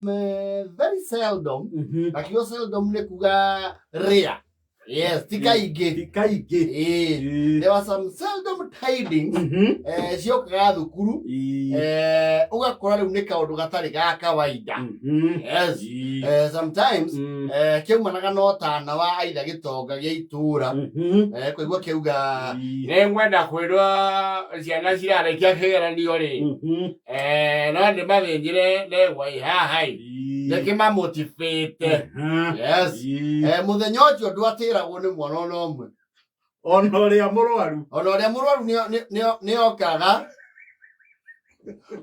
Very seldom. Na kiugo seldom nĩ kuga rare. Yes, ti kaingĩ. Ti kaingĩ. Ĩĩ. There were some seldom tidings ciokaga thukuru, ũgakora rĩu nĩ kaũndũ gatarĩ ga kawaida. Yes. Sometimes kĩaumanaga na ũtana wa aitha gĩtonga gĩa itũũra, kũigua kĩauga nĩ ngwenda kwĩrwo ciana cirarĩkia kĩgeranio rĩ, no ndĩmathĩnjĩre ndegwa ĩ haha ĩ, nĩkĩmamotivate. Yes. Mũthenya ũcio ndwatĩragwo nĩ mwana ona ũmwe. Ona ũrĩa mũrwaru. Ona ũrĩa mũrwaru nĩokaga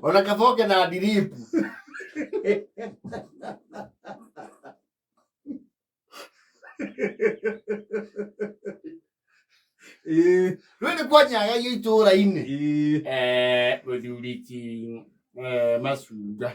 ona kaboke na ndiripu. Rĩu nĩ kwanyagagio itũũra-inĩ. Mũthuri ti Macunga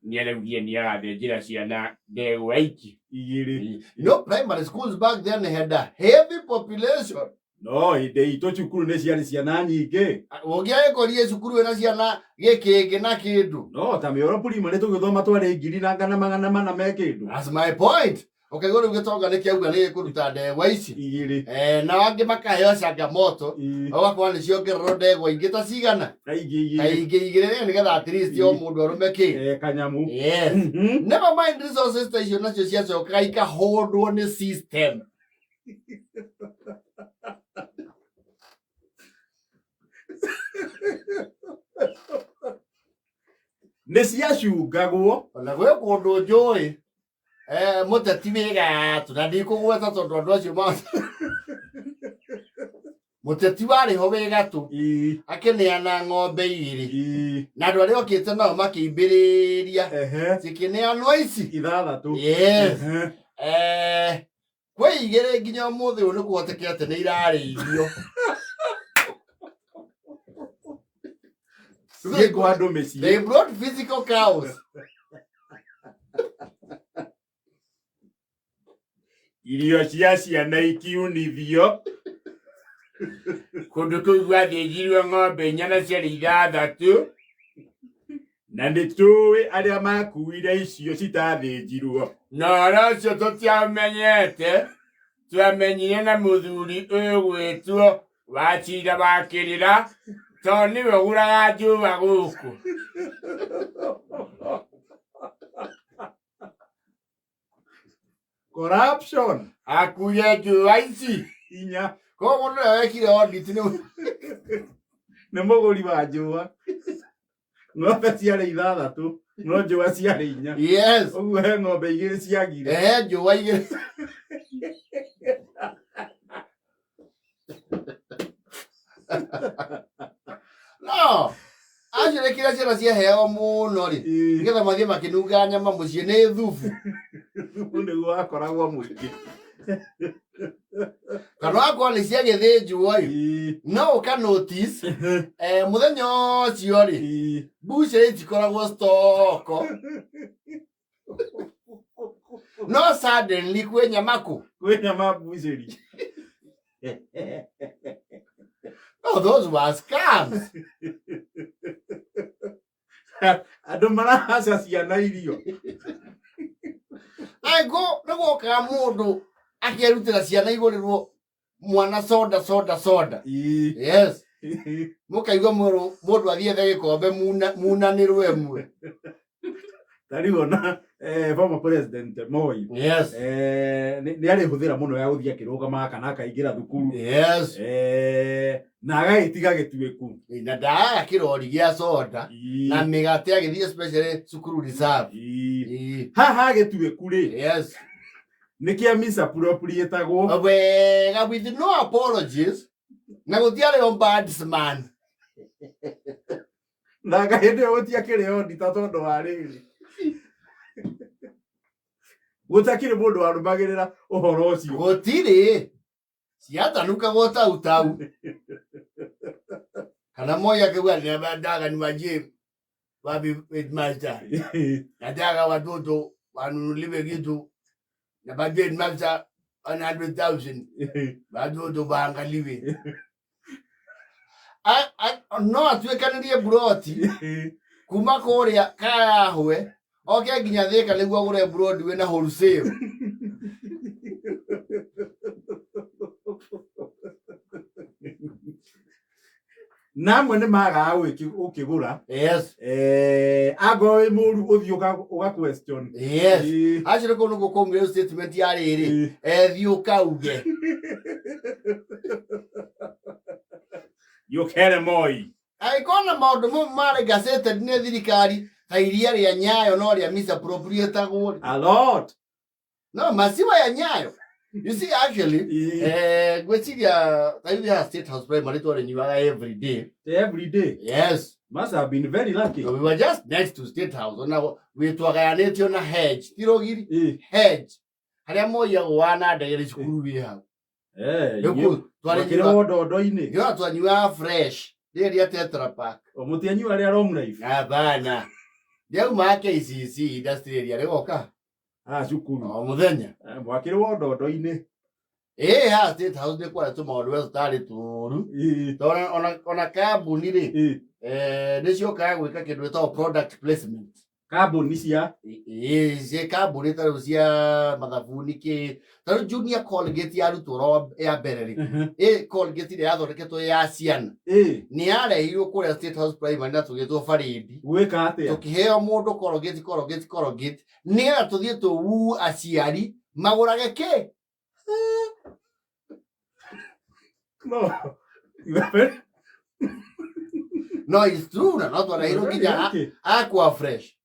nĩ araugire nĩ agathĩnjĩra ciana ndegwa iki igĩrĩ. You know, primary schools back then had a heavy population. No hĩndĩ itũ cukuru nĩ ciarĩ ciana nyingĩ. Ũngĩagĩkorire cukuru ĩna ciana gĩkĩngĩ na kĩndũ. No ta Mĩoro Primary tũgĩthoma twarĩ ngiri na ngana 400 me kĩndũ. That's my point. Ũkaigua rĩu gĩtonga nĩ kĩauga nĩ gĩkũruta ndegwa ici. Igĩrĩ. Nao angĩ makaheo changamoto. Ũgakora nĩ ciongererwo ndegwa ingĩ ta cigana. Ta ingĩ Ta igĩrĩ. ingĩ igĩrĩ nĩgetha at least o mũndũ arũme kĩ. Kanyamu. Yes. Never mind, resources ta icio nacio ciacokaga ikahũndwo nĩ system. Nĩ ciacungagwo. Ona gwĩ kũndũ njũĩ mũteti wĩ gatũ, na ndikũgweta tondũ andũ acio ma mũteti warĩ ho wĩ gatũ akĩneana ng'ombe igĩrĩ, na andũ arĩa okĩte nao makĩimbĩrĩria cikĩneanwo ici ithathatũ. Yes. Kwĩ igĩrĩ nginya ũmũthĩ ũyũ nĩ kũhoteke atĩ nĩ irarĩithio. Thiĩ kwa andũ mĩciĩ. They brought physical cows. Irio cia ciana ikiunithio. Kũndũ kũu gwathĩnjirwo ng'ombe inya na ciarĩ ithathatũ. Na nĩ tũĩ arĩa makuire icio citathĩnjirwo. Na ũhoro ũcio tũtiamenyete, twamenyire na mũthuri ũgwĩtwo Wachira wa Kĩrĩra, tondũ nĩwe ũgũraga njũa gũkũ. Corruption. Akuire njũa ici inya. Koguo mũndũ ũrĩa wekire audit nĩ nĩ mũgũri wa njũa. Ng'ombe ciarĩ ithathatũ no njũa ciarĩ inya. Yes. Ũguo he ng'ombe igĩrĩ ciagire. Njũa igĩrĩ. No acio nĩ kĩrĩa ciana ciaheagwo mũno rĩ, nĩgetha mathiĩ makĩnunga nyama mũciĩ nĩ thubu. Thubu nĩguo wakoragwo mũingĩ. Kana wakorwo nĩ ciagĩthĩnjwo ĩ, no ũka notice mũthenya ũcio rĩ, mbucĩrĩ itikoragwo stoko, no suddenly kwĩ nyama kũ. Kwĩ nyama mbucĩri. No, those were scams. Andũ marahaca ciana irio. Angũ nĩ gwokaga mũndũ akerutĩra ciana igũrĩrwo mwana soda soda soda. Yes, mũkaigua mũndũ athiĩ ethe gĩkombe munanĩrwo ĩmwe. Ta rĩu ona former president Moi nĩ arĩ hũthĩra mũno ya gũthiĩ akĩrũgamaga kana akaingĩra thukuru na agagĩtiga gĩtuĩku. Na ndaaga kĩrori gĩa soda na mĩgate agĩthiĩ, especially cukuru reserve. Haha gĩtuĩku rĩ, nĩ kĩa misappropriatagwo. Wega, with no apologies, na gũtiarĩ ombudsman. Na anga hĩndĩ ĩyo gũtiakĩrĩ auditor, tondũ wa rĩrĩ, gũtakĩrĩ mũndũ warũmagĩrĩra ũhoro ũcio. Gũtirĩ, ciatanukagwo tau tau, kana Moi akiuga nataka niwachie wapi headmaster, nataka watoto wanunuliwe kitu, napatie headmaster 100,000, watoto waangaliwe. No atuĩkanĩrie mburoti kuma kũrĩa Kayahwe. Oke nginya Thika nĩguo agũre brodi wĩna wholesale. Na amwe nĩ magaga gũkĩgũra. Yes. Angorwo wĩ mũru ũthiĩ ũga question. Yes. Acio nĩkuo nĩkuo kwaumire statement ya rĩrĩ. Thiĩ ũkauge. Yũkere Moi. Angĩkorwo na maũndũ mau marĩ gazetted nĩ thirikari ta iria rĩa Nyayo no rĩa misappropriatagwo. A lot. No, maziwa ya Nyayo. You see, actually, ngwĩciria ta rĩu ya State House Primary twarĩnyuaga every day. Every day. Yes. Must have been very lucky. So we were just next to State House. Ona wĩtwagayanĩtio na hedge. Ti rũgiri? Hedge. Harĩa Moi agũaga na ndege nĩ cukuru wĩ hau. Rĩu kũu Mwakĩrĩ twarĩnyua wondondo-inĩ. Nĩona twanyuaga fresh. Rĩrĩ rĩa Tetra Pak. O mũtianyua rĩa long life. Hapana. Rĩaumaga KCC industry area rĩgoka. Ah, cukuru. O mũthenya. Mwakĩrĩ wondondo-inĩ. Ĩĩ haha State House nĩ kwarĩ tũmaũndũ we tũtarĩ tũru. Tondũ ona kambuni rĩ, nĩ ciokaga gwĩka kĩndũ gĩtagwo product placement. Kambuni cia? Ĩĩ, cia kambuni ta rĩu cia mathabuni kĩ. Ta rĩu Junior Colgate yarutwo ro ya mbere rĩ. Ĩ Colgate ĩrĩa yathondeketwo ya ciana. Nĩ yarehirwo kũrĩa State House Primary na tũgĩtwo barĩndi. Gwĩka atĩa? Tũkĩheo mũndũ Colgate, Colgate, Colgate. Nĩgetha tũthiĩ tũwuu aciari magũrage kĩ? No. You are very No, it's true na no twarehirwo nginya Aqua Fresh.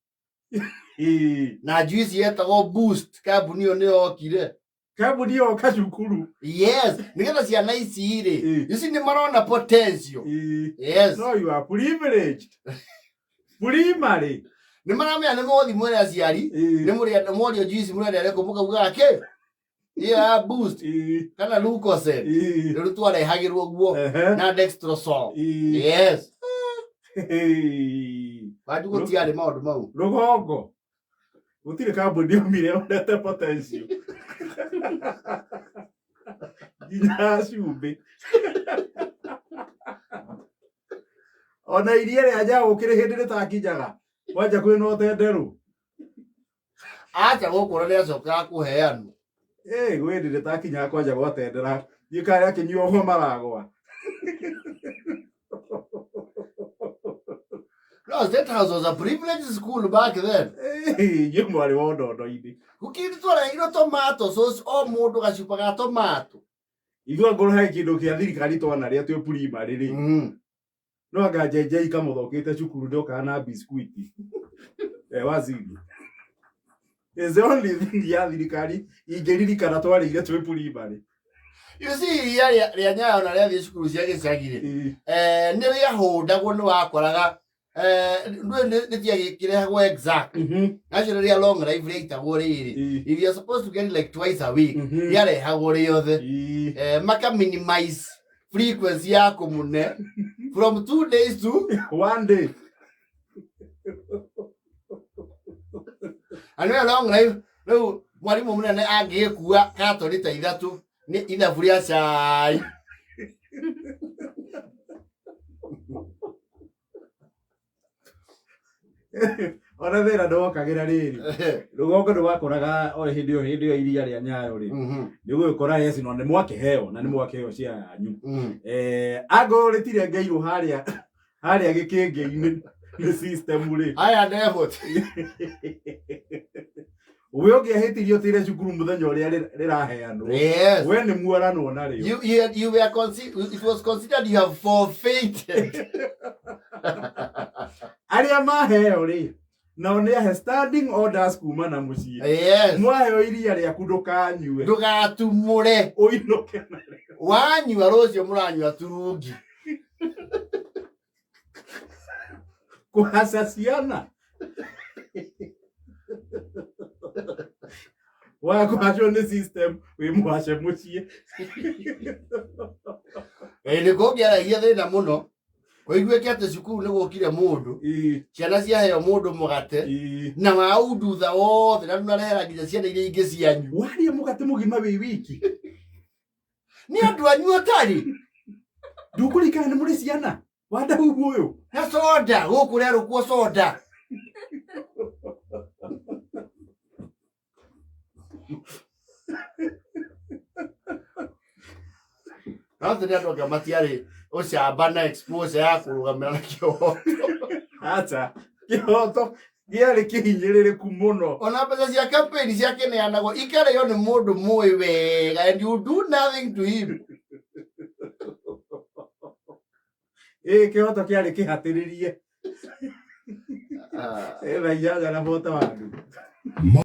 Na juice yetagwo Boost, kambuni ĩyo nĩ yokire. Kambuni yoka cukuru. Yes, nĩgetha ciana ici rĩ, ici nĩ marona potential. Yes. No, you are privileged. Primary. Nĩ maramenya nĩ mũgũthiĩ mwĩre aciari, nĩ mũrĩ mworio juice mũrenda ĩrĩkũ mũkaugaga kĩ? Ĩyo ya Boost kana Lucozade. Rĩu twarehagĩrwo guo na Dextrosol. Yes. Wanju gũtiarĩ maũndũ mau. Rũgongo. Gũtirĩ kambuni yumire yonete potential. Nginya cumbĩ. Ona iria rĩa njaũ gũkĩrĩ hĩndĩ rĩtakinyaga. Kwanja kwĩna ũtenderũ. Acha gũkũ na nĩacokaga kũheanwo. Gwĩ hĩndĩ rĩtakinyaga kwanja gwatendera. Ndiũĩ kana rĩakĩnyuo ũguo maragwa. No, State House was a privileged school back then. Inyuĩ mwarĩ wa ndondo-inĩ. Gũkĩrĩ twarehirwo tomato sauce o mũndũ gacuba ga tomato. Ithuĩ angorwo he kĩndũ kĩa thirikari twanarĩa twĩ primary rĩ. No anga JJ kamũthokĩte cukuru ndokaga na biscuit. Waziri. Is the only thing ya thirikari ingĩririkana twarĩire twĩ primary. You see, iria rĩa Nyayo na rĩathiĩ cukuru cia gĩcagi rĩ, nĩ rĩahũndagwo nĩ wakoraga, ndũĩ rĩtiagĩkĩrehagwo exact. Nacio rĩrĩa long life rĩaitagwo rĩrĩ, if you are supposed to get it like twice a week, rĩarehagwo rĩothe. Maka minimize frequency ya kũmũne from 2 days to 1 day. And we long life, rĩu mwarimũ mũnene angĩgĩkua katoni ta ithatũ nĩ ithabu rĩa cai. Ona thĩna ndwokagĩra rĩrĩ. Rũgongo nĩwakoraga o hĩndĩ ĩyo, hĩndĩ ĩyo iria rĩa Nyayo rĩ. Nĩ ũgũgĩkora yes, no nĩ mwakĩheo, na nĩ mwakĩheo cia yanyu. Angorwo rĩtirengeirwo harĩa gĩkĩngĩ-inĩ nĩ system rĩ. Aya ndehoti. We ũngĩahĩtirio ũtĩre cukuru mũthenya ũrĩa rĩraheanwo. Yes. We nĩ muoranwo narĩo. It was considered you have forfeited. Arĩa maheo rĩ, nao nĩ ahe standing orders kuma na mũciĩ. Yes. Mwaheo iria rĩaku ndũkanyue. Ndũgatumũre. Ũinũke narĩo. Wanyua rũciũ mũranyua turungi. Kũhaca ciana. Wakũhacwo nĩ system wĩ mũhace mũciĩ. Nĩ kũngĩaragia thĩna mũno. Kũiguĩke atĩ cukuru nĩ gwokire mũndũ, ciana ciaheo mũndũ mũgate, na waundutha wothe, na ndũnarehera nginya ciana iria ingĩ cianyu. Waria mũgate mũgima wĩ wiki. Nĩ andũ anyu ũtarĩ. Ndũkũririkana nĩ mũrĩ ciana? Wa ndahuhu ũyũ. Na soda, gũkũ rerũkwo soda. No tene andũ angĩ matiarĩ ũcamba na exposure ya kũrũgamĩra na kĩhoto. Acha, kĩhoto gĩarĩ kĩhinyĩrĩrĩku mũno. Ona mbeca cia campaign ciakĩneanagwo ikarĩo nĩ mũndũ mũĩ wega and you do nothing to him. Ĩ, kĩhoto kĩarĩ kĩhatĩrĩrie. Ah. Ĩ, thaa 8:41.